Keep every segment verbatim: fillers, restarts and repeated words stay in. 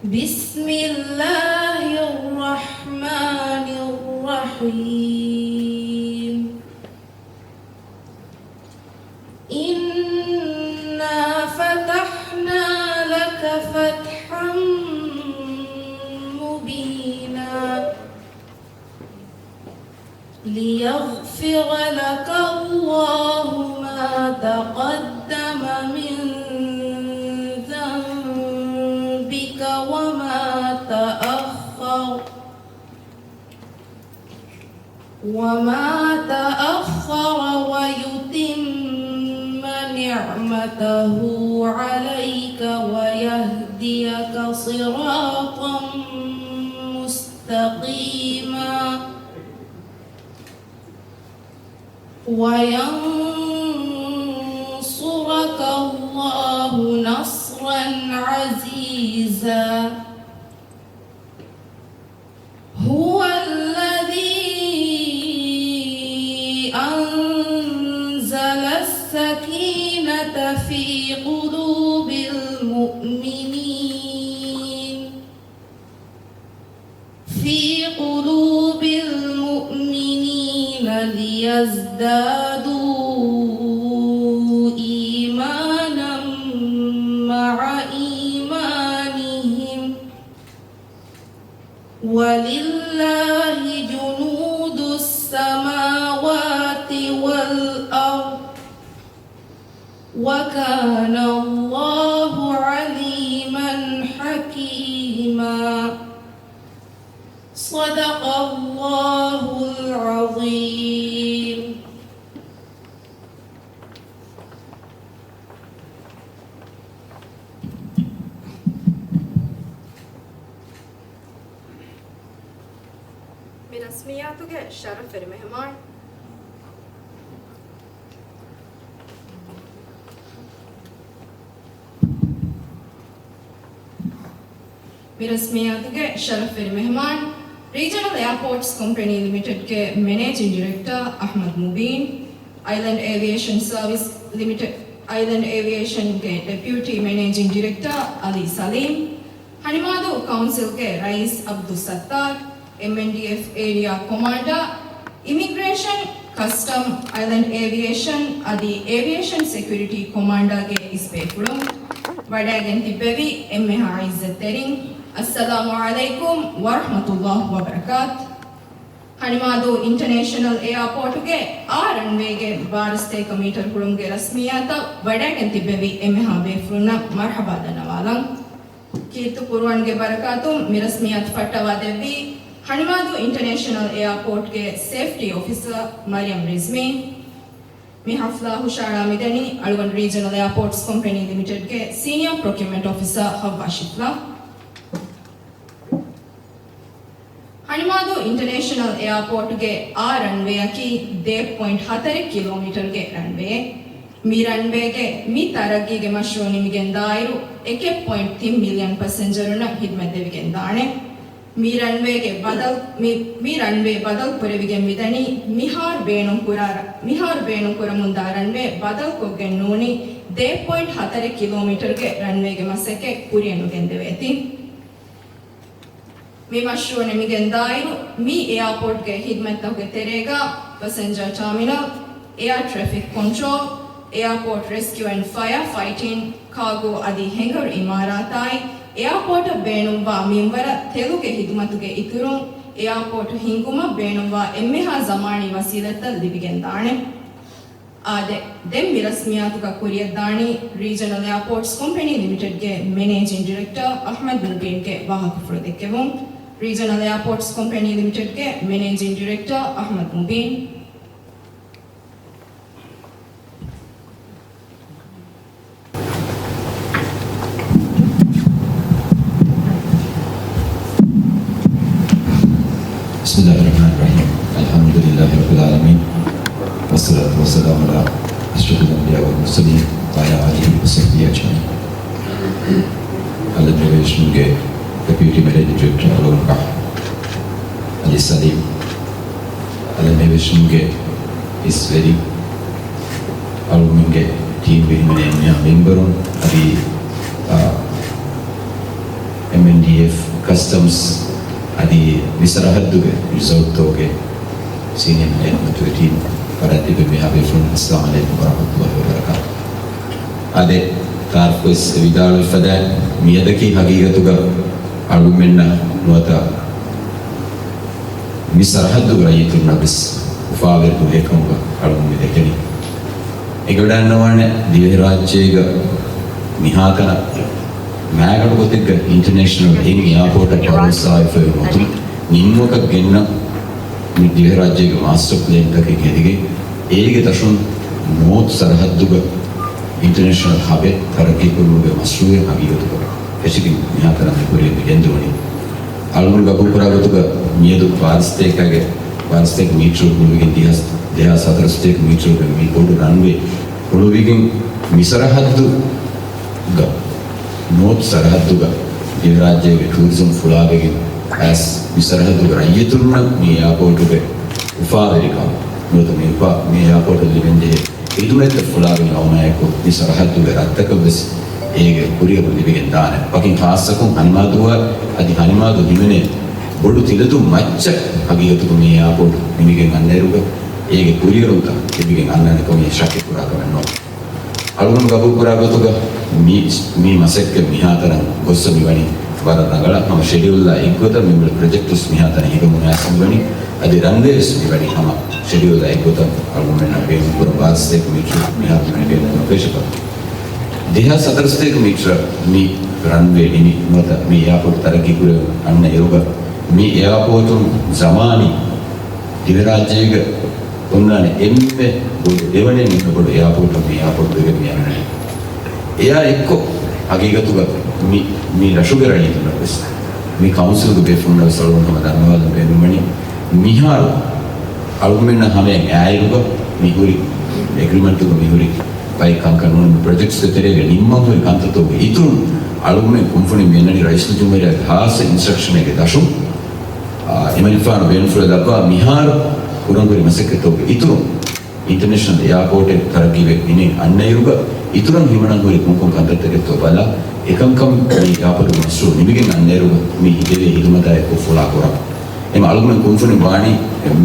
بسم الله الرحمن الرحيم. إنا فتحنا لك فتحا مبينا. ليغفر لك الله ما تقدم من ذنبك وما تأخر، وما تأخر، ويتم نعمته عليك ويهديك صراطا مستقيما. وينصرك الله نصرا عزيزا. هو الذي أنزل السكينة في قلوب المؤمنين في قلوب المؤمنين ليزدادوا إيمانا مع إيمانهم، ولله جنود السماوات والأرض، وكان الله عليما حكيما. صدق الله العظيم. މި ރަސްމިއްޔާތުގެ ޝަރަފްވެރި މެހެމާން. މި ރަސްމިއްޔާތުގެ ޝަރަފްވެރި މެހެމާން، ރީޖަނަލް އެއާޕޯޓްސް ކޮމްޕެނީ ލިމިޓެޑްގެ މެނޭޖިން ޑިރެކްޓަރ އަޙްމަދު މުބީން، އައިލެންޑް އޭވިއޭޝަން ސަރވިސް ލިމިޓެޑް، އައިލެންޑް އޭވިއޭޝަންގެ ޑެޕިއުޓީ މެނޭޖިން ޑިރެކްޓަރ އަލީ ސަލީމް، ހަނިމާދޫ ކައުންސިލްގެ ރައީސް އަބްދުއްސައްތާރު، އެމްއެންޑީއެފް އޭރިއާ ކޮމާންޑާ، އިމިގްރޭޝަން، ކަސްޓަމް، އައިލެންޑް އޭވިއޭޝަން އަދި އޭވިއޭޝަން ސެކިއުރިޓީ ކޮމާންޑާގެ އިސް ބޭފުޅުން، ވަޑައިގެން ތިއްބެވި އެންމެހާ އިއްޒަތްތެރިން، އައްސަލާމު ޢަލައިކުމް ވަރަޙްމަތުﷲ ވަބަރަކާތު. ހަނިމާދޫ އިންޓަނޭޝަނަލް އެއާޕޯޓުގެ އާ ރަންވޭގެ ބާރަ ސަތޭކަ މީޓަރ ހުޅުމުގެ ރަސްމިއްޔާތަށް ވަޑައިގެން ތިއްބެވި އެންމެހާ ބޭފުޅުންނަށް މަރްޙަބާ ދަންނަވާލަން. ކީރިތި ޤުރުއާންގެ ބަރަކާތުން މި ރަސްމިއްޔާތު ފައްޓަވާ ދެއްވީ ހަނިމާދޫ އިންޓަނޭޝަނަލް އެއާޕޯޓްގެ ސޭފްޓީ އޮފިސަރ މަރިޔަމް ރިޒްމީ. މި ޙަފްލާ ހުށަހަޅާ މިދަނީ އަޅުގަނޑު ރީޖަނަލް އެއާޕޯޓްސް ކޮމްޕެނީ ލިމިޓެޑްގެ ސީނިއާ ޕްރޮކިއުމަންޓް އޮފިސަރ ޙައްވާ ޝިފްލާ. ހަނިމާދޫ އިންޓަނޭޝަނަލް އެއާޕޯޓުގެ އާ ރަންވޭއަކީ ދޭއް ޕޮއިންޓް ހަތަރެއް ކިލޯމީޓަރުގެ ރަންވޭއެއް. މި ރަންވޭގެ މި ތަރައްގީގެ މަޝްރޫޢު ނިމިގެން ދާއިރު، އެކެއް ޕޮއިންޓް ތިން މިލިއަން ޕަސެންޖަރުންނަށް ޚިދްމަތް ދެވިގެން ދާނެ. މި ރަންވޭގެ ބަދަލު، މި، މި ރަންވޭ ބަދަލު ކުރެވިގެން މިދަނީ، މިހާރު ބޭނުން ކުރާ ރަ-، މިހާރު ބޭނުން ކުރަމުންދާ ރަންވޭ ބަދަލު ކޮށްގެން ނޫނީ، ދޭއް ޕޮއިންޓް ހަތަރެއް ކިލޯމީޓަރުގެ ރަންވޭގެ މަސައްކަތް ކުރިއަށް ނުގެންދެވޭތީ. މި މަޝްރޫޢު ނިމިގެން ދާއިރު، މި އެއާޕޯޓްގެ ޚިދްމަތްތަކުގެ ތެރޭގަ ޕަސެންޖާ ޓާމިނަލް، އެއާ ޓްރެފިކް ކޮންޓްރޯލް، އެއާޕޯޓް ރެސްކިއު އެންޑް ފަޔާ ފައިޓިން، ކާގޯ އަދި ހެންގަރު އިމާރާތާއި، އެއާޕޯޓަށް ބޭނުންވާ މިންވަރަށް ތެލުގެ ޚިދުމަތުގެ އިތުރުން، އެއާޕޯޓް ހިންގުމަށް ބޭނުންވާ އެންމެހާ ޒަމާނީ ވަސީލަތްތައް ލިބިގެން ދާނެ. އާދެ، ދެން މި ރަސްމިއްޔާތުގަ ކުރިއަށްދާނީ ރީޖަނަލް އެއާޕޯޓްސް ކޮމްޕެނީ ލިމިޓެޑްގެ މެނޭޖިން ޑިރެކްޓަރ އަޙްމަދު މުބީންގެ ވާހަކަފުޅު ދެއްކެވުން. ރީޖަނަލް އެއާޕޯޓްސް ކޮމްޕެނީ ލިމިޓެޑްގެ މެނޭޖިން ޑިރެކްޓަރ އަޙްމަދު މުބީން. بسم الله الرحمن الرحيم. الحمد لله رب العالمين. والصلاة والسلام على أشرف الأنبياء والمرسلين وعلى آله وصحبه أجمعين. އަލަން އޭވިއޭޝަންގެ ޑެޕިއުޓީ މެނޭޖިން ޑިރެކްޓަރ އަޅުގަނޑު އަލީ ސަލީމް، އަލަން އޭވިއޭޝަންގެ އިސްވެރިން، އަޅުގަނޑުގެ ޓީމްގެ ހިމެނޭ އެންމެހާ މެމްބަރުން އަދި، އާ، އެމްއެންޑީއެފް، ކަސްޓަމްސް އަދި މި ސަރަހައްދުގެ ރިސޯޓްތަކުގެ ސީނިއަރ އެގްޒެކެޓިވް ޓީމް، ފަރާތްތެރި މިހާ ބޭފުޅުން އައްސަލާމް ޢަލައިކުމް ވަރަޙްމަތުﷲ ވަބަރަކާތު. އާދެ، ތާރިފްވެސް ވިދާޅުވި ފަދައިން، މިއަދަކީ ހަގީގަތުގަ އަޅުގަނޑުމެންނަށް ނުވަތަ މި ސަރަހައްދުގެ ރައްޔިތުންނަށް ވެސް އުފާވެރި ދުވަހެއް ކަމުގަ އަޅުގަނޑު މި ދެކެނީ. އެނގިވަޑައިގަންނަވާނެ، ދިވެހިރާއްޖޭގަ މިހާތަނަށް މާގަނޑު ގޮތެއްގަ އިންޓަރނޭޝަނަލް އެއާޕޯޓަށް ބަރޯސާވެފައި ނުވަތަ ނިންމުމަކަށް ގެންނަ މި ދިވެހިރާއްޖޭގެ މާސްޓަރ ޕްލޭންތަކެއް ހެދިގެން، އޭގެ ދަށުން ނޯތް ސަރަހައްދުގަ އިންޓަރނޭޝަނަލް ހަބެއް ތަރައްގީކުރުމުގެ މަޝްރޫޢެއް ހަގީގަތުގަ ފެށިގެން މިހާތަނަށް މި ކުރިއަށް މި ގެންދަވަނީ. އަޅުގަނޑު ގަބޫލުކުރާ ގޮތުގަ މިއަދު ފާރިސްތޭކާގެ، ފާރިސްތޭކަ މީޓަރު ހުޅުވިގެން ދެހާސް، ދެހާސް ހަތަރުސަތޭކަ މީޓަރުގެ މި ބޮޑު ރަންވޭ ހުޅުވިގެން މި ސަރަހައްދުގަ، ނޯތް ސަރަހައްދުގަ ދިވެހިރާއްޖޭގެ ޓޫރިޒަމް ފުޅާވެގެން އައިސް، މި ސަރަހައްދުގެ ރައްޔިތުންނަށް މި އެއާޕޯޓުގެ އުފާވެރިކަން ނުވަތަ މި އުފާ، މި އެއާޕޯޓަށް ލިބެންޖެހޭ ޚިދުމަތްތައް ފުޅާވެގެން އައުމާއެކު، މި ސަރަހައްދުގެ ރަށްތަކަށް ވެސް އޭގެ ކުރިއަރު ލިބިގެން ދާނެ. ވަކިން ޚާއްޞަކޮށް ހަނިމާދޫއަށް އަދި ހަނިމާދޫ ހިމެނޭ ބޮޑު ތިލަދުން މައްޗަށް ހަގީގަތުގަ މި އެއާޕޯޓު ނިމިގެން އަންނައިރުގަ، އޭގެ ކުރިއެރުންތައް ލިބިގެން އަންނާނެ ކަމަށް ޝައްކެއް ކުރާ ކަމެއް ނޯ. އަޅުގަނޑު ގަބޫލުކުރާ ގޮތުގަ މި، މި މަސައްކަތް މިހާތަނަށް ގޮއްސަ މިވަނީ ވަރަށް ރަނގަޅަށް. ހަމަ ޝެޑިއުލްއާ އެއްގޮތަށް މި މުޅި ޕްރޮޖެކްޓްވެސް މިހާތަނަށް ހިނގަމުން އައިސް މިވަނީ. އަދި ރަންވޭވެސް މިވަނީ ހަމަ ޝެޑިއުލްއާ އެއްގޮތަށް އަޅުގަނޑުމެންނަށް ބޭނުންކުރަން ބާވީސް ސަތޭކަ މީޓަރު މިހާތަނަށް ބޭނުން ނުފެށިފަ. ދެހާސް ހަތަރުސަތޭކަ މީޓަރ މި ރަންވޭ ނިމި ނުވަތަ މި އެއާޕޯޓް ތަރައްގީ ކުރެވި އަންނަ އިރުގަ މި އެއާޕޯޓުން ޒަމާނީ ދިވެހިރާއްޖޭގަ އޮންނާނެ އެންމެ ބޮޑު، ދެވަނައިން އެންމެ ބޮޑު އެއާޕޯޓަށް މި އެއާޕޯޓް ވެގެން މި އަންނަނީ. އެއާ އެއްކޮށް، ހަގީގަތުގަ މި، މި ރަށުގެ ރައްޔިތުންނަށް ވެސް، މި ކައުންސިލްގެ ބޭފުޅުންނަށް ވެސް އަޅުގަނޑު ހަމަ ދަންނަވާލަން ބޭނުންވަނީ، މިހާރު އަޅުގަނޑުމެންނަށް ހަމަޔަށް އައިއިރުގަ މި ހުރި އެގްރިމެންޓުގަ މި ހުރި ބައެއް ކަންކަން ނޫނީ، މި ޕްރޮޖެކްޓްސްގެ ތެރޭގަ ނިންމަން ހުރި ކަންތައްތަކުގެ އިތުރުން އަޅުގަނޑުމެން ކުންފުނި މި އަންނަނީ ރައީސުލްޖުމްހޫރިއްޔާގެ ޚާއްޞަ އިންސްޓްރަކްޝަނެއްގެ ދަށުން. އާ، އެމަނިކުފާނު ބޭނުންފުޅަށް ލައްވާ މިހާރު ކުރަން ހުރި މަސައްކަތްތަކުގެ އިތުރުން އިންޓަރނޭޝަނަލް އެއާޕޯޓެއް ތަރައްގީވެ ގެނެއް އަންނައިރުގަ އިތުރަށް ހިމަނަން ހުރި ކޮންކޮން ކަންތައްތަކެއްތޯ ބަލާ، އެކަންކަން މި އެއާޕޯޓުގެ މަޝްރޫޢު ނިމިގެން އަންނައިރުގަ މި ދެވޭ ޚިދުމަތާއެކު ފުޅާ ކުރަން. އެމަ އަޅުގަނޑު ކުންފުނި ވާނީ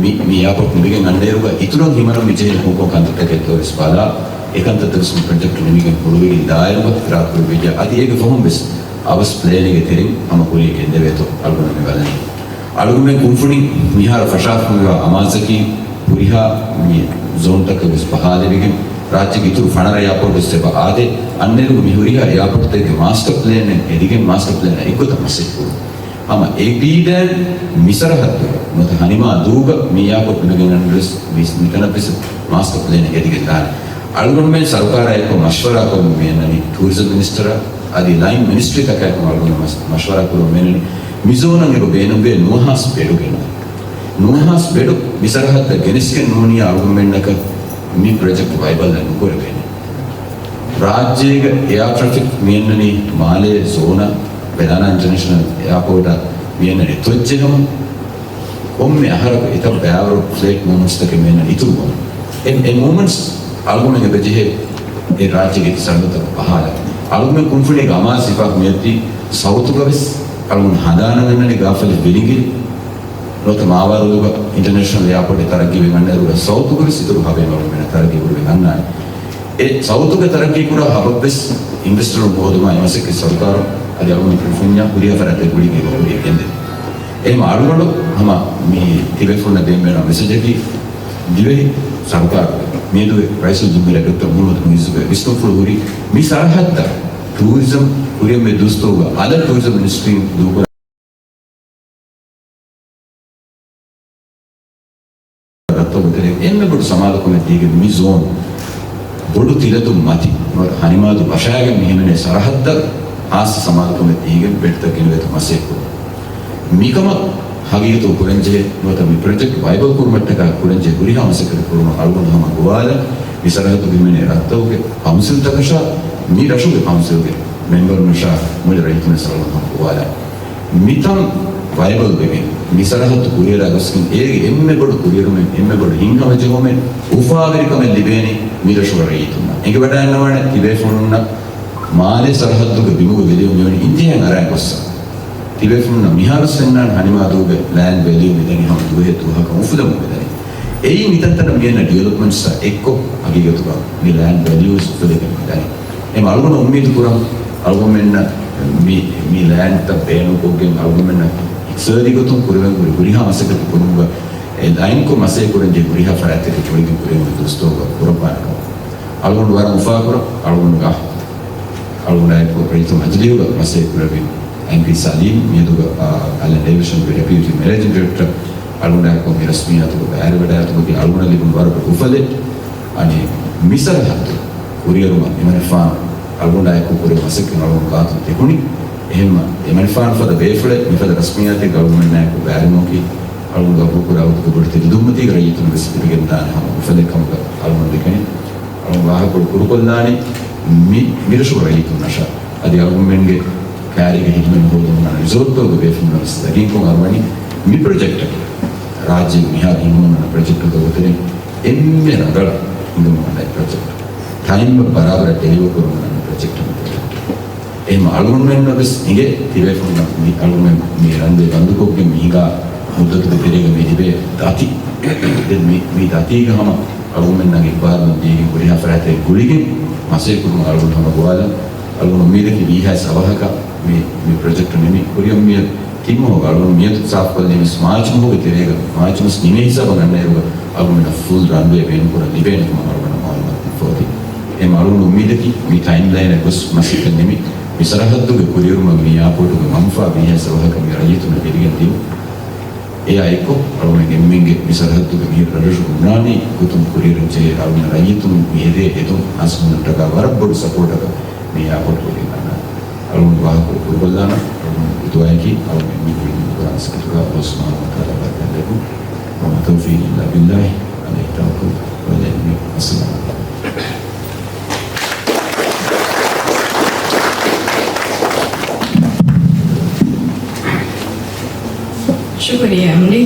މި، މި އެއާޕޯޓް ނިމިގެން އަންނައިރުގަ އިތުރަށް ހިމަނަން މި ޖެހޭ ކޮންކޮން ކަންތައްތަކެއްތޯ ވެސް ބަލާ، އެ ކަންތައްތައް ވެސް މި ޕްރޮޖެކްޓް ނިމިގެން ހުޅުވިގެން ދާއިރުގަ ފިރާތުކުރެއްވިއްޔާ އަދި އޭގެ ފަހުން ވެސް އަވަސް ޕްލޭނެއްގެ ތެރެއިން ހަމަ ކުރިޔަށް ގެންދެވޭތޯ އަޅުގަނޑު މި ބަލަނީ. އަޅުގަނޑުމެން ކުންފުނި މިހާރު ފަށާފައިވާ އަމާޒަކީ ހުރިހާ މި ޒޯންތަކަށް ވެސް ބަހާލެވިގެން، ރާއްޖޭގެ އިތުރު ފަނަރަ އެއާޕޯޓް ވެސް އެބަ އާދޭ، އަންނައިރު މި ހުރިހާ އެއާޕޯޓްތަކުގެ މާސްޓަ ޕްލޭނެއް ހެދިގެން، މާސްޓަ ޕްލޭނާ އެއްގޮތަށް މަސައްކަތް ކުރުން. ހަމަ އެ ގީދައިން މި ސަރަހައްދުގަ ނުވަތަ ހަނިމާ ދޫގަ މި އެއާޕޯޓް ނިމިގެން އަންނައިރު ވެސް މި، މިތަނަށް ވެސް މާސްޓަ ޕްލޭނެއް ހެދިގެން ދާނެ. އަޅުގަނޑުމެން ސަރުކާރާއެކު މަޝްވަރާ ކުރަމުން މި އަންނަނީ، ޓޫރިޒަމް މިނިސްޓަރާ އަދި ލައިން މިނިސްޓްރީތަކާއެކު އަޅުގަނޑު މަޝް، މަޝްވަރާ ކުރަމުން މި އަންނަނީ، މި ޒޯނަށް އެބަ ބޭނުންވޭ ނުވަހާސް ބެޑު ގެންނަން. ނުވަހާސް ބެޑު މި ސަރަހައްދަށް ގެނެސްގެން ނޫނީ އަޅުގަނޑުމެންނަކަށް މި ޕްރޮޖެކްޓް ވައިބަލްއެއް ނުކުރެވޭނެ. ރާއްޖޭގެ އެއާ ޓްރެފިކް މި އަންނަނީ މާލޭ ޒޯނަށް، ބެލާނާ އިންޓަރނޭޝަނަލް އެއާޕޯޓަށް މި އަންނަނީ ތޮއްޖެހުމުން. ކޮންމެ އަހަރަކު އެތައް ބައިވަރު ފްލައިޓް މޫވްމަންޓްސްތަކެއް މި އަންނަނީ އިތުރުކޮށް. އެ، އެ މޫވްމަންޓްސް އަޅުގަނޑުމެން އެބަޖެހޭ އެ ރާއްޖޭގެ އިތުރު ސަރަހައްދުތަކަށް ބަހާލަން. އަޅުގަނޑުމެން ކުންފުނީގެ އަމާޒު ހިފާ މިއޮތީ ސައުތުގަ ވެސް އަޅުގަނޑު ހަނދާނަށް އަންނަނީ ގާފަލެއް ވިލިނގިރި ނުވަތަ މާވަރުލުގަ އިންޓަރނޭޝަނަލް އެއާޕޯޓެއް ތަރައްގީވެގެން އަންނައިރުގަ ސައުތުގަ ވެސް އިތުރު ހަބެއް އަޅުގަނޑުމެންނަށް ތަރައްގީ ކުރެވިގެން އަންނާނެ. އެ ސައުތުގެ ތަރައްގީ ކުރާ ހަބަށްވެސް އިންވެސްޓަރުން ހޯދުމާ އެމަސައްކަތް ސަރުކާރުން އަދި އަޅުގަނޑު ކުންފުންޏާ ހުރިހާ ފަރާތެއް ގުޅިގެން އެބަ ކުރިޔަށް ގެންދެވޭ. އެހެން އަޅުގަނޑު ހަމަ މި ތިބޭފުޅުންނަށް ދޭން ބޭނުންވާ މެސެޖަކީ، ދިވެހި ސަރުކާރުގެ މިއަދުގެ ރައީސުލްޖުމްހޫރިއްޔާ ޑޮކްޓަރ މުޙައްމަދު މުޢިއްޒުގެ ވިސްނުންފުޅު ހުރީ މި ސަރަހައްދަށް ޓޫރިޒަމް ކުރިއަށް މި ދުވަސްތަކުގަ އަލަށް ޓޫރިޒަމް މިނިސްޓްރީން ދޫކުރާ ރަށްތަކުގެ ތެރޭގަ އެންމެ ބޮޑު ސަމާލުކަމެއް ދީގެން މި ޒޯން ބޮޑު ތިލަދުން މަތި ނުވަތަ ހަނިމާދޫ ވަށާގެން މި ހިމެނޭ ސަރަހައްދަށް ހާއްސަ ސަމާލުކަމެއް ދީގެން ބެޑްތައް ގެނެވޭތޯ މަސައްކަތް ކުރުން. މިކަމަށް ހަގީގަތުގަ ކުރަންޖެހޭ ނުވަތަ މި ޕްރޮޖެކްޓް ވައިބަލް ކުރުމަށްޓަކާ ކުރަންޖެހޭ ހުރިހާ މަސައްކަތެއް ކުރުމަށް އަޅުގަނޑު ހަމަ ގޮވާލަން. މި ސަރަހައްދުގަ ހިމެނޭ ރަށްތަކުގެ ކައުންސިލްތަކަށާ މި ރަށުގެ ކައުންސިލްގެ މެމްބަރުންނަށާ މުޅި ރައްޔިތުންނަށް އަޅުގަނޑު ހަމަ ގޮވާލަން. މިތަން ވައިބަލް ވެގެން މި ސަރަހައްދު ކުރިއަރާ ގޮސްގެން އޭގެ އެންމެ ބޮޑު ކުރިއެރުމެއް، އެންމެ ބޮޑު ހިތްހަމަޖެހުމެއް، އުފާވެރިކަމެއް ލިބޭނީ މި ރަށުގެ ރައްޔިތުންނަށް. އެނގިވަޑައިގަންނަވާނެ ތިބޭފުޅުންނަށް މާލޭ ސަރަހައްދުގެ ބިމުގަ ވެލިއު މިވަނީ އިންތިހާއިން އަރާ ގޮއްސަ. ތިބޭފުޅުންނަށް މިހާރުވެސް ފެންނާނެ ހަނިމާދޫގެ ލޭންޑް ވެލިއު މިދަނީ ހަމަ ދުވަހެއް ދުވަހަކަށް އުފުލަމުން މިދަނީ. އެއީ މިތަންތަނަށް މިއަންނަ ޑިވެލޮޕްމަންޓްސްއާ އެއްކޮށް ހަގީގަތުގަ މި ލޭންޑް ވެލިއުވެސް އުފުލެވިގެން މިދަނީ. އެމަ އަޅުގަނޑު އުއްމީދު ކުރަން އަޅުގަނޑުމެންނަށް މި، މި ލޭންޑްތައް ބޭނުންކޮށްގެން އަޅުގަނޑުމެންނަށް އިޤްތިޞާދީ ގޮތުން ކުރިމަގު ހުރި ހުރިހާ މަސައްކަތެއް ކުރުމުގަ އެ ލައިންކޮށް މަސައްކަތް ކުރަން ޖެހޭ ހުރިހާ ފަރާތްތަކެއް ގުޅިގެން ކުރެވުނު ދުވަސްތަކުގަ ކުރައްވާނެ ކަމަށް. އަޅުގަނޑު ވަރަށް އުފާކުރަން. އަޅުގަނޑުގެ އަޅުގަނޑާއެކު ރައްޔިތުން މަޖިލީހުގަ މަސައްކަތް ކުރެއްވި އެމްޕީ ސަލީމް، މިއަދުގެ، އާ، އައިލެންޑް އޭވިއޭޝަންގެ ޑެޕިއުޓީ މެނޭޖިން ޑިރެކްޓަރ، އަޅުގަނޑާއެކު މި ރަސްމިއްޔާތުގަ ބައިވެރިވަޑައިގަތުމަކީ އަޅުގަނޑަށް ލިބުނު ވަރަށް ބޮޑު އުފަލެއް. އަނެއް މި ސަރަހައްދު ކުރިއެރުމަށް އެމަނިކުފާނު އަޅުގަނޑާއެކު ކުރެއްވި މަސައްކަތް އަޅުގަނޑު ގާތުން ދެކުނީ. އެހެންމަ އެމަނިކުފާނު ފަދަ ބޭފުޅެއް މިފަދަ ރަސްމިއްޔާތެއް އަޅުގަނޑާއެކު ބައިވެރިވުމަކީ އަޅުގަނޑު ގަބޫލުކުރާ ވަގުތުގެ ބޮޑު ތެދުދުންމަތީގެ ރައްޔިތުން ވެސް ލިބިގެންދާނެ ހަމަ އުފަލެއް ކަމުގަ އަޅުގަނޑު ދެކެނީ. އަޅުގަނޑު ވާހަކަކޮޅު ކުރުކޮށްލާނީ މި، މިރަށުގެ ރައްޔިތުންނަށާ އަދި އަޅުގަނޑުމެންގެ ކައިރީގެ ހިދުމަތް ހޯދަމުން އަންނަ ރިސޯޓްތަކުގެ ބޭފުޅުންނަށް ވެސް ދަގީންކޮށް އަރުވަނީ މި ޕްރޮޖެކްޓަކީ ރާއްޖޭގެ މިހާރު ހިނގަމުން އަންނަ ޕްރޮޖެކްޓުތަކުގެ ތެރެއިން އެންމެ ރަނގަޅަށް ހިނގަމުން އަންނަ ޕްރޮޖެކްޓް. ޓައިމް ބަރާބަރަށް ޑެލިވަރ ކުރަމުން އަންނަ ޕްރޮޖެކްޓް މި ޕްރޮޖެކްޓް. އެހެން އަޅުގަނޑުމެންނަށް ވެސް އެނގޭ ތިބޭފުޅުންނަށް މި އަޅުގަނޑުމެން މި ރަންވޭ ބަންދުކޮށްގެން މި ހިނގާ މުއްދަތުގެ ތެރޭގަ މި ލިބޭ ދަތި. ދެން މި، މި ދަތީގަ ހަމަ އަޅުގަނޑުމެންނަށް އިޤްބާލު ދީގެން ހުރިހާ ފަރާތެއް ގުޅިގެން މަސައްކަތް ކުރުމަށް އަޅުގަނޑު ހަމަ ގޮވާލަން. އަޅުގަނޑު އުއްމީދަކީ ވީހާވެސް އަވަހަކަށް މި، މި ޕްރޮޖެކްޓް ނިމި ކުރިއަށް މިއަދު ތިން މަހުގަ އަޅުގަނޑު މިއަދު ސާފުކޮށްލީމަސް މާޗް މަހުގެ ތެރޭގަ، މާޗް މަސް ނިމޭ ހިސާބަށް އަންނައިރުގަ އަޅުގަނޑަށް ފުލް ރަންވޭ ބޭނުންކުރަން ލިބޭނެ ކަމަށް އަޅުގަނޑަށް މަޢުލޫމާތު ފޯދި. އެހެން އަޅުގަނޑު އުއްމީދަކީ މި ޓައިމްލައިނަށް ގޮސް މަސައްކަތް ނިމި، މި ސަރަހައްދުގެ ކުރިއެރުމަށް މި އެއާޕޯޓުގެ މަންފާ ވީހާވެސް އަވަހަކަށް މި ރައްޔިތުންނަށް ލިބިގެން ދިޔުން. އެއާ އެއްކޮށް އަޅުގަނޑުމެން އެންމެންގެ މި ސަރަހައްދުގެ މި ރަށްރަށުގެ ބުނާނީ ގޮތުން ކުރިއެރުން ޖެހޭ އަޅުގަނޑު ރައްޔިތުން މި އެދޭ އެދުން ހާސިލުވުމަށްޓަކާ ވަރަށް ބޮޑު ސަޕޯޓަކަށް މި އެއާޕޯޓް ކުރިއަށް އަންނަ. އަޅުގަނޑު ވާހަކަ ކުރުކޮށްލާނަން. އަޅުގަނޑު ދުޢާއަކީ އަޅުގަނޑު މި ކުރިން ކުރާ މަސައްކަތުގަ ﷲ ސުބްޙާނަހޫ ވަތަޢާލާ ބަރަކާތް ލެއްވުން. وما توفيقي إلا بالله عليه توكلت وإليه أنيب. އައްސަލާމު ޢަލައިކުމް. ޝުކުރިއްޔާ އެމްޑީ.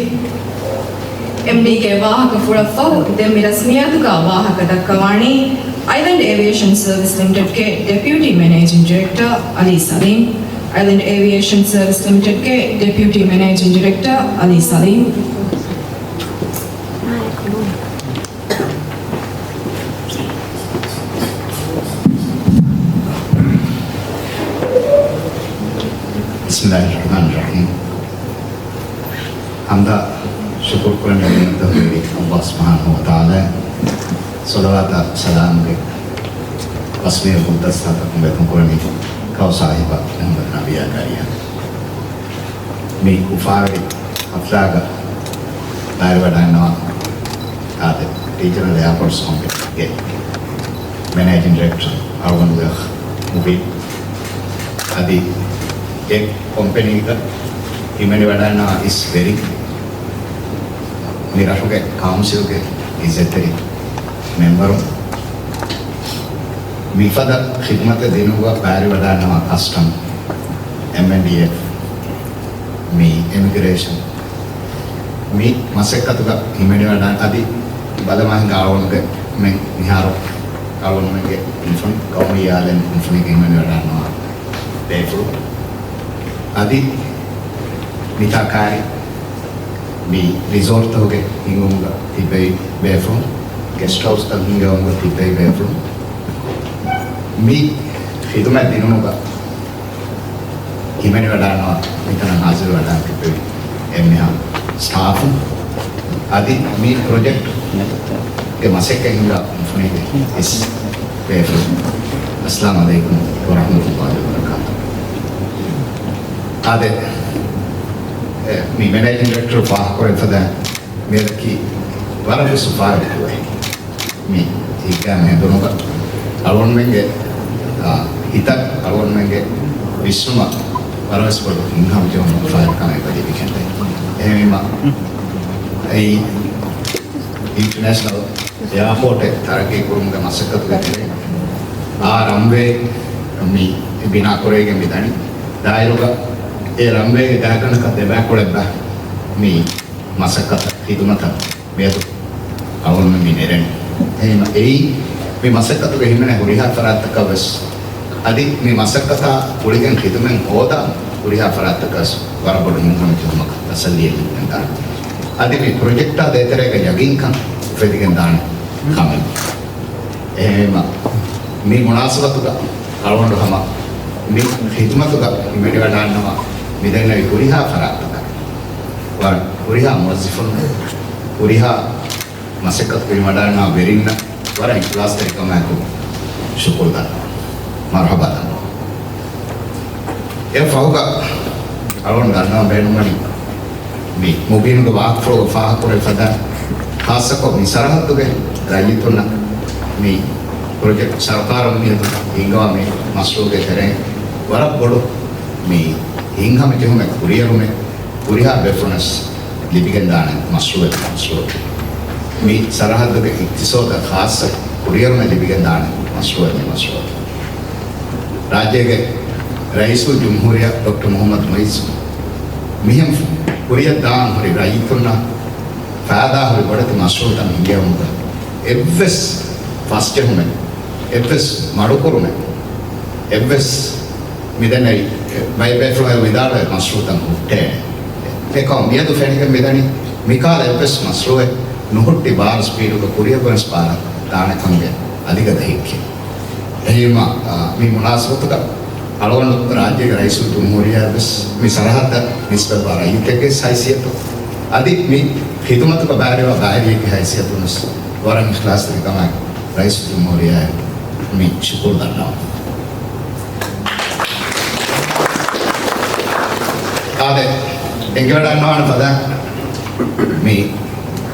އެމްޑީގެ ވާހަކަ ފުޅަށްފަހު، ދެން މި ރަސްމިއްޔާތުގަ ވާހަކަ ދައްކަވާނީ އައިލެންޑް އޭވިއޭޝަން ސަރވިސް ލިމިޓެޑްގެ ޑެޕިއުޓީ މެނޭޖިން ޑިރެކްޓަރ އަލީ ސަލީމް. އައިލެންޑް އޭވިއޭޝަން ސަރވިސް ލިމިޓެޑްގެ ޑެޕިއުޓީ މެނޭޖިން ޑިރެކްޓަރ އަލީ ސަލީމް. بسم الله الرحمن الرحيم. ޙަމްދާ ޝުކުރު ކުރަން ނިޢުމަތްތައް ހުރި ﷲ ސުބްޙާނަހޫ ވަތަޢާލާ. ޞަލަވާތާ ސަލާމުގެ ރަސްމީ ގުންތައް ސާތަކުން ވެތުން ކުރަނީ ކައުސާހިބާ މުޙައްމަދު ނަބިޔާ ކާރިޔާ. މި އުފާވެރި ޙަފްލާގަ ބައިވެރިވަޑައިގަންނަވާ އާދެ، ރީޖަނަލް އެއާޕޯޓްސް ކޮމްޕެނީގެ މެނޭޖިން ޑިރެކްޓަރ އަޅުގަނޑުގެ އަޚް މުބީން. އަދި އެ ކޮމްޕެނީގަ ހިމެނިވަޑައިގަންނަވާ އިސް ވެރިން، މި ރަށުގެ ކައުންސިލްގެ އިއްޒަތްތެރި މެމްބަރުން، މިފަދަ ޚިދުމަތެއް ދިނުމުގަ ބައިވެރިވަޑައިގަންނަވާ ކަސްޓަމް، އެމްއެންޑީއެފް، މި އިމިގްރޭޝަން، މި މަސައްކަތުގަ ހިމެނިވަޑައި އަދި ބަލަމާ ހިނގާ އަޅުގަނޑުމެން މިހާރު އަޅުގަނޑުމެންގެ ކުންފުނި، ޤައުމީ އާލެން ކުންފުނީގެ ހިމެނިވަޑައިގަންނަވާ ބޭފުޅުން. އަދި މިތާ ކާރި މި ރިސޯޓްތަކުގެ ހިންގުމުގަ ތިއްބެވި ބޭފުޅުން، ގެސްޓް ހައުސްތައް ހިންގެވުމުގަ ތިއްބެވި ބޭފުޅުން، މި ޚިދުމަތް ދިނުމުގަ ހިމެނިވަޑައިގަންނަވާ މިތަނަށް ހާޒިރުވެވަޑައިގަތް ތިއްބެވި އެންމެހާ ސްޓާފުން، އަދި މި ޕްރޮޖެކްޓްގެ މަސައްކަތް ހިންގާ ކުންފުނީގެ އިސް ބޭފުޅުން، އައްސަލާމު ޢަލައިކުމް ވަރަޙްމަތުﷲި ވަބަރަކާތުހު. އާދެ، އެ، މި މެނޭޖިން ޑިރެކްޓަރު ފާހަގަކުރެއްވިފަދަ މިއަދަކީ ވަރަށް ވެސް އުފާވެރި ދުވަހެއް. މި ހިތްގައިމު ހެނދުނުގަ އަޅުގަނޑުމެންގެ، އާ، ހިތަށް އަޅުގަނޑުމެންގެ ވިސްނުމަށް ވަރަށް ވެސް ބޮޑު ހިތްހަމަޖެހުމެއް އުފާވެރިކަމެއް އެބަ ލިބިގެންދޭ. އެހެންވީމަ، އެއީ އިންޓަރނޭޝަނަލް އެއާޕޯޓެއް ތަރައްގީ ކުރުމުގެ މަސައްކަތުގެ ތެރެއިން އާ ރަންވޭ މި ބިނާ ކުރެވިގެން މި ދަނީ. ދާއިރުގަ އެ ރަންވޭގެ ގާތްގަނޑަކަށް ދެބައިކުޅައެއްބަ މި މަސައްކަތަށް ޚިދުމަތަށް މިއަދު އަޅުގަނޑުމެން މި ނެރެނީ. އެހެންވީމަ އެއީ މި މަސައްކަތުގަ ހިމެނޭ ހުރިހާ ފަރާތްތަކަށް ވެސް އަދި މި މަސައްކަތާ ގުޅިގެން ޚިދުމަތް ހޯދާ ހުރިހާ ފަރާތްތަކަށް ވަރަށް ބޮޑު ހިތްހަމަޖެހުމަކަށް ތަސައްލީއެއް ލިބިގެންދާނެ. އަދި މި ޕްރޮޖެކްޓާ ދޭތެރޭގަ ޔަގީންކަން އުފެދިގެންދާނެ ކަމެއް. އެހެންވީމަ، މި މުނާސަބަތުގަ އަޅުގަނޑު ހަމަ މި ޚިދުމަތުގަ ހިމެނިވަޑާންނަވާ މިދެންނެވި ހުރިހާ ފަރާތްތަކަށް، ވަރަށް ހުރިހާ މުވައްޒަފުން، ހުރިހާ މަސައްކަތު ކުރިމަޑާންނާ ވެރިންނަށް ވަރަށް އިޚްލާޞްތެރިކަމާއެކު ޝުކުރު ދަންނަވަން. މަރުޙަބާ ދަންނަވަން. އެ ފަހުގަ އަޅުގަނޑު ދަންނަވަން ބޭނުންވަނީ، މި މުބީނުގެ ވާހަކަފުޅުގަ ފާހަގަކުރެވިފަދަ، ޚާއްޞަކޮށް މި ސަރަހައްދުގެ ރައްޔިތުންނަށް މި ޕްރޮޖެކްޓް ސަރުކާރުން މިއަދު ހިންގަވާ މި މަޝްރޫޢުގެ ތެރެއިން ވަރަށް ބޮޑު މި ހިތްހަމަޖެހުމެއް ކުރިއެރުމެއް ހުރިހާ ބޭފުޅުންނަށް ލިބިގެންދާނެ މަޝްރޫޢެއް މަޝްރޫޢަކީ. މި ސަރަހައްދުގެ އިޤްތިޞާދަށް ޚާއްޞަ ކުރިއެރުމެއް ލިބިގެންދާނެ މަޝްރޫޢެއް މަޝްރޫޢަކީ. ރާއްޖޭގެ ރައީސުލްޖުމްހޫރިއްޔާ ޑޮކްޓަރ މުޙައްމަދު މުޢިއްޒު މިހެން ކުރިއަށް ދާން ހުރި ރައްޔިތުންނަށް ފައިދާ ހުރި ބޮޑެތި މަޝްރޫޢުތައް ހިންގެވުމުގަ އެއްވެސް ފަސްޖެހުމެއް، އެއްވެސް މަޑުކުރުމެއް، އެއްވެސް މިދެންނެވި ބައެއް ބޭފުޅުން ވިދާޅުވެ މަޝްރޫޢުތައް ހުއްޓޭނެ. އެކަމަކު މިއަދު ފެނިގެން މިދަނީ މިކަހަލަ އެއްވެސް މަޝްރޫޢެއް ނުހުއްޓި ބާރު ސްޕީޑުގަ ކުރިއަށް ވެސް ބާރަށް ދާނެ ކަމުގެ އަލިގަދަ ހިއްކެއް. އެހެންވީމަ، އާ، މި މުނާސަބަތުގަ އަޅުގަނޑު ރާއްޖޭގެ ރައީސުލްޖުމްހޫރިއްޔާ ވެސް މި ސަރަހައްދަށް ނިސްބަތްވާ ރައްޔިތެއްގެ ހައިސިއްޔަތު، އަދި މި ޚިދުމަތުގަ ބައިވެރިވާ ބައިވެރިއެއްގެ ހައިސިއްޔަތުން ވެސް ވަރަށް އިޚްލާޞްތެރިކަމާއެކު ރައީސުލްޖުމްހޫރިއްޔާއަށް މި ޝުކުރު ދަންނަވަން. އާދެ، އެނގިވަޑަންނަވާނެ ފަދަ މި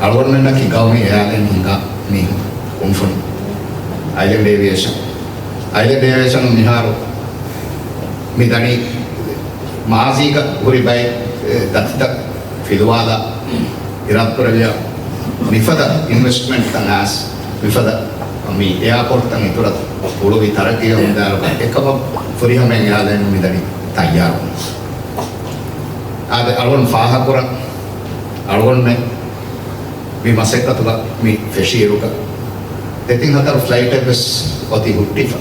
އަޅުގަނޑުމެންނަކީ ގައުމީ އެއާލައިން ހިންގާ މީހުން، ކުންފުނި. އައިލެންޑް އޭވިއޭޝަން. އައިލެންޑް އޭވިއޭޝަނުން މިހާރު މި ދަނީ މާޒީގަ ހުރި ބައެއް، އެ، ދަތިތައް ފިލުވާލާ އިރާދަކުރެއްވިޔާ، މިފަދަ އިންވެސްޓްމަންޓްތައް އައިސް، މިފަދަ މި އެއާޕޯޓްތައް އިތުރަށް ކުޅުވި ތަރައްގީގަ ހުންދާރުގަ އެކަމަށް ފުރިހަމައިން އެއާލައިނުން މިދަނީ ތައްޔާރުވުން. އާދެ، އަޅުގަނޑު ފާހަގަކުރަން، އަޅުގަނޑުމެން މި މަސައްކަތުގަ މި ފެށިއިރުގަ ދެތިން ހަތަރު ފްލައިޓެއް ވެސް އޮތީ ހުއްޓިފަ.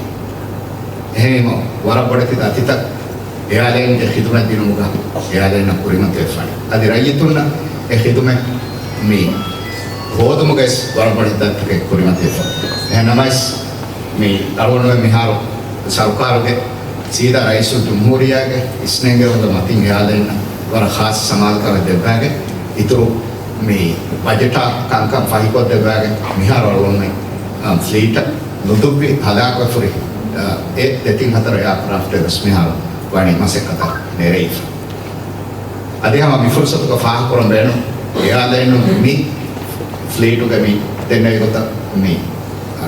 އެހެންވީމަ، ވަރަށް ބޮޑެތި ދަތިތައް އެއާލައިންގެ ޚިދުމަތް ދިނުމުގަ އެއާލައިންނަށް ކުރިމަތިވެފަ. އަދި ރައްޔިތުންނަށް އެ ޚިދުމަތް މި ހޯދުމުގައި ވަރަށް ބޮޑެތި ދަތިތަކެއް ކުރިމަތިވެފަ. އެހެންނަމަވެސް، މި އަޅުގަނޑުމެން މިހާރު ސަރުކާރުގެ ސީދާ ރައީސުލްޖުމްހޫރިއްޔާގެ އިސްނެންގެވުން މަތިން އެއާލައިންނަށް ވަރަށް ޚާއްޞަ ސަމާލުކަމެއް ދެއްވާގެ، އިތުރު މި ބަޖެޓާ ކަންކަން ފަހިކޮށްދެއްވާގެ، މިހާރު އަޅުގަނޑުމެން، އަ، ފްލީޓަށް ނުދުއްވި ހަލާކުވެފަ ހުރި، އަ، އެ ދެތިން ހަތަރު އެއާކްރާފްޓެއް ވެސް މިހާރު ވަނީ މަސައްކަތަށް ނެރެވިފަ. އަދި ހަމަ މި ފުރުސަތުގަ ފާހަގަކުރަން ބޭނުން، އެއާލައިނުން މި ފްލީޓުގެ މި ދެންނެވި ގޮތަށް މި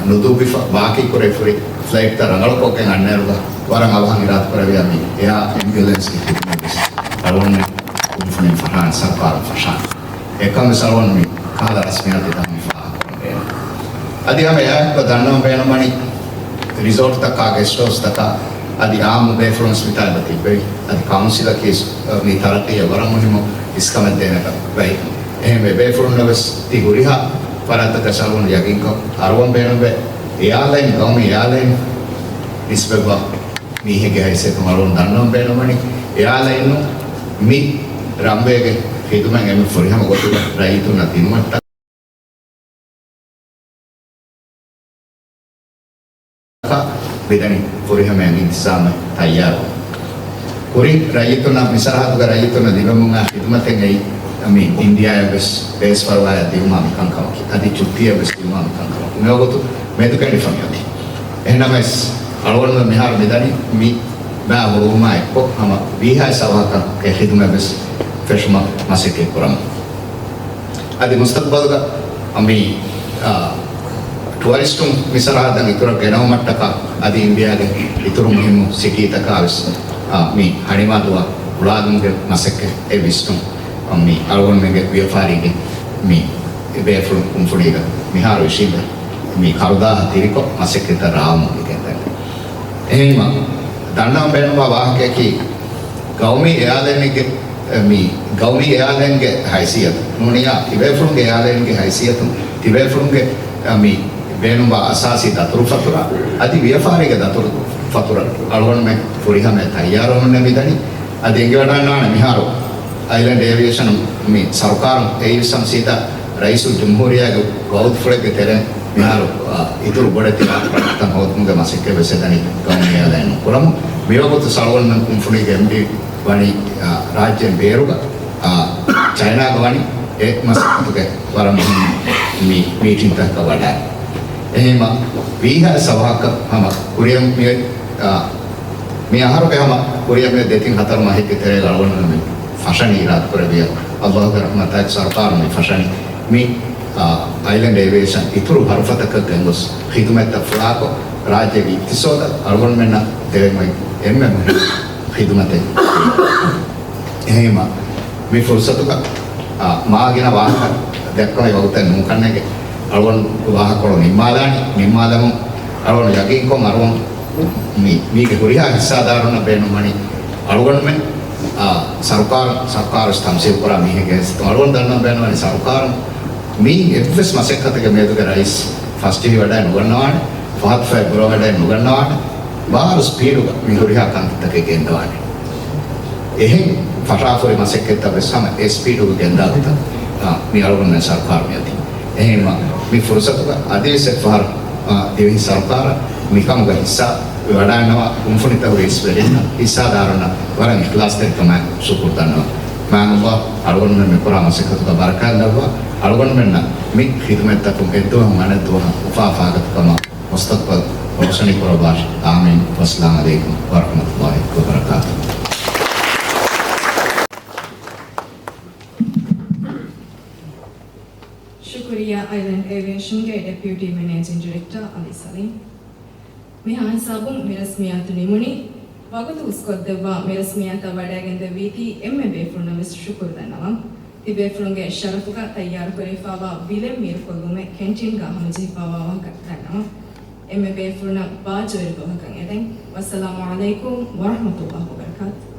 ނުދުއްވިފަ ބާކީކުރެވިފަ ހުރި ފްލައިޓްތައް ރަނގަޅުކޮށްގެން އަންނައިރުގަ ވަރަށް އަވަހަށް އިރާދަކުރެއްވިޔާ މި އެއާ އެމްބިއުލެންސްގެ ޚިދުމަތް ވެސް އަޅުގަނޑުމެން ކުންފުނިން ފަށާނެ، ސަރުކާރުން ފަށާނެ. އެކަން ވެސް އަޅުގަނޑު މި ކަހަލަ ރަސްމިއްޔާތުތައް މި ފާހަގަކުރަން ބޭނުން. އަދި ހަމަ އެއާއެކު ދަންނަވަން ބޭނުންވަނީ ރިސޯޓްތަކާ، ގެސްޓް ހައުސްތަކާ، އަދި އާއްމު ބޭފުޅުން ވެސް މިތާ ތިއްބެވި، އަދި ކައުންސިލަކީ ވެސް މި ތަރައްޤީއަށް ވަރަށް މުހިއްމު އިސްކަމެއް ދޭނެ ބައެއް. އެހެންވެ، ބޭފުޅުންނަށް ވެސް ތި ހުރިހާ ފަރާތްތަކަށް އަޅުގަނޑު ޔަގީންކޮށް އަރުވަން ބޭނުންވޭ. އެއާލައިން، ގައުމީ އެއާލައިން ނިސްބަތްވާ މީހެއްގެ ހައިސިއްޔަތުން އަޅުގަނޑު ދަންނަވަން ބޭނުންވަނީ، އެއާލައިން މި ރަންވޭގެ ޚިދުމަތް އެންމެ ފުރިހަމަ ގޮތުގަ ރައްޔިތުންނަށް ދިނުމަށްޓަކާ މިދަނީ ފުރިހަމައިން އިންތިޒާމެއް ތައްޔާރު. ކުރިން ރައްޔިތުންނަށް، މި ސަރަހައްދުގަ ރައްޔިތުންނަށް ލިބެމުން އާ ޚިދުމަތެއް އެއީ، މި އިންޑިއާއަށް ވެސް ބޭސްފަރުވާއަށް ދިއުމާ މިކަންކަމަކީ. އަދި ޗުއްޓީއަށް ވެސް ދިއުމާ މިކަންކަމަކީ. މިވަގުތު މެދުކެނޑިފަ މިއޮތީ. އެހެންނަމަވެސް، އަޅުގަނޑުމެން މިހާރު މިދަނީ މި ބައި ހުޅުވުމާ އެއްކޮށް ހަމަ ވީހާވެސް އަވަހަކަށް އެ ޚިދުމަތް ވެސް ފެށުމަށް މަސައްކަތް ކުރަމު. އަދި މުސްތަޤްބަލުގަ މި، އާ، ޓުއަރިސްޓުން މި ސަރަހައްދަށް އިތުރަށް ގެނައުމަށްޓަކާ އަދި އިންޑިއާގެ އިތުރު މުހިއްމު ސިޓީތަކާ ވެސް، އާ، މި ހަނިމާދުވާ އުޅާލުމުގެ މަސައްކަތް އެ ވިސްނުން، އާ، މި އަޅުގަނޑުމެންގެ ވިޔަފާރީގެ މި ބޭފުޅުން ކުންފުނީގަ މިހާރު އިށީނދެ މި ކަރުދާހަ ތިރިކޮށް މަސައްކަތްތައް ރާވަމުން މިގެންދަނީ. އެހެންވީމަ، ދަންނަވަން ބޭނުންވާ ވާހަކަޔަކީ، ގައުމީ އެއާލައިނެއްގެ، މި ގައުމީ އެއާލައިންގެ ހައިސިއްޔަތު ނޫނިއްޔާ، ތިބޭފުޅުންގެ އެއާލައިންގެ ހައިސިއްޔަތު، ތިބޭފުޅުންގެ، މި ބޭނުންވާ އަސާސީ ދަތުރުފަތުރާ، އަދި ވިޔަފާރީގެ ދަތުރުފަތުރަށް އަޅުގަނޑުމެން ފުރިހަމައަށް ތައްޔާރުވަމުން މިދަނީ. އަދި އެނގިވަޑަންނާނެ މިހާރު އައިލެންޑް އޭވިއޭޝަނުން މި ސަރުކާރުން އެއީ ވިސްނަން ސީދާ ރައީސުލް ޖުމްހޫރިއްޔާގެ ވައުދުފުޅެއްގެ ތެރެއިން މިހާރު، އާ، އިތުރު ބޮޑެތި ރާއްޖެއް ހޯދުމުގެ މަސައްކަތް ވެސް އެދަނީ ގައުމީ އަލައިން ނުކުރަމުން. މިވަގުތު އަޅުގަނޑުމެން ކުންފުނީގެ އެމްޑީ ވަނީ، އާ، ރާއްޖޭން ބޭރުގަ، އާ، ޗައިނާގަ ވަނީ އެ މަސައްކަތުގެ ވަރަށް މުހިންމު މި މީޓިންތަކަށް ވަޑައި. އެހެންމަ ވީހާވެސް އަވަހަކަށް ހަމަ ކުރިއަށް މި، އާ، މި އަހަރުގެ ހަމަ ކުރިއަށް މި ދެތިން ހަތަރު މަހެއްގެ ތެރޭގަ އަޅުގަނޑުމެން މި ފަށަނީ އިރާދަކުރެއްވިއްޔާ. އައްލާހުގެ ރަޙްމަތާއެކު ސަރުކާރު މި ފަށަނީ. މި، އާ، އައިލެންޑް އޭވިއޭޝަން އިތުރު ހަރުފަތަކަށް ގެންގޮސް ޚިދުމަތްތައް ފުޅާކޮށް، ރާއްޖޭގެ އިޤްތިޞާދަށް އަޅުގަނޑުމެންނަށް ދެވެން އޮތް އެންމެ މުހިންމު ޚިދުމަތެއް. އެހެންވީމަ، މި ފުރުޞަތުގަ، އާ، މާ ގިނަ ވާހަކަ ދެއްކުނީ ވަގުތެއް ނޫންކަންނޭނގެ. އަޅުގަނޑު ވާހަކަކޮޅު ނިންމާލާނީ، ނިންމާލަމުން އަޅުގަނޑު ޔަގީންކޮށް އަޅުގަނޑު މި، މީގެ ހުރިހާ ހިއްސާދާރުންނަށް ބޭނުންވަނީ އަޅުގަނޑުމެން، އާ، ސަރުކާރު، ސަރުކާރު ތަމްސީލް ކުރާ މީހެއްގެ ހެއްސެއް އަޅުގަނޑު ދަންނަވަން ބޭނުންވަނީ ސަރުކާރުން މި އެއްވެސް މަސައްކަތެއްގެ މެދުގަ ރައީސް ފަސްޖެހިވަޑައެއް ނުގަންނަވާނެ، ފަހަތުފަތް ބުރަވަޑައެއް ނުގަންނަވާނެ، ވާރު ސްޕީޑުގަ މި ހުރިހާ ކަންތައްތަކެއް ގެންދަވާނެ. އެހެން ފަށާފަހުރި މަސައްކަތްތައް ވެސް ހަމަ އެ ސްޕީޑުގަ ގެންދާ ގޮތަށް، އާ، މި އަޅުގަނޑުމެން ސަރުކާރު މިއޮތީ. އެހެންވީމަ، މި ފުރުޞަތުގަ އަދިވެސް އެއްފަހަރު، އާ، ދިވެހި ސަރުކާރަށް މިކަމުގަ ހިއްސާ ވަޑައިގަންނަވާ ކުންފުނިތަކުގެ އިސް ވެރިންނަށް، ހިއްސާދާރުންނަށް ވަރަށް އިޚްލާޞްތެރިކަމާއެކު ޝުކުރު ދަންނަވަން. މާތް ﷲ އަޅުގަނޑުމެން މިކުރާ މަސައްކަތުގަ ބަރަކާތް ލައްވާ، އަޅުގަނޑުމެންނަށް މި ޚިދުމަތްތަކުން އެއްދުވަހުން އަނެއްދުވަހަށް އުފާ އުފާގަތުކަމާ މުސްތަޤްބަލް ރޯޝަނީ ކުރައްވާށި. އާމީން. ވައްސަލާމް ޢަލައިކުމް ވަރަޙްމަތުﷲ ވަބަރަކާތުހު. ޝުކުރިއްޔާ އައިލެންޑް އޭވިއޭޝަންގެ ޑެޕިއުޓީ މެނޭޖިން ޑިރެކްޓަރ އަލީ ސަލީމް. މިހާ ހިސާބުން މި ރަސްމިއްޔާތު ނިމުނީ. ވަގުތު އުސްކޮށްދެއްވާ މި ރަސްމިއްޔާތަށް ވަޑައިގެންދެއްވީތީ އެންމެ ބޭފުޅުންނަށް ވެސް ޝުކުރު ދަންނަވަން. ތިބޭފުޅުންގެ ޝަރަފުގަ ތައްޔާރުކުރެވިފައިވާ ވިލެއް މީރުކޮށްލުމެއް ކެންޓީންގަ ހަމަޖެހިފައިވާ ވާހަކަ ދަންނަވަން. އެންމެ ބޭފުޅުންނަށް ބާއްޖަވެރި ދުވަހަކަށް އެދެން. ވައްސަލާމު ޢަލައިކުމް ވަރަޙްމަތުﷲ ވަބަރަކާތުހު.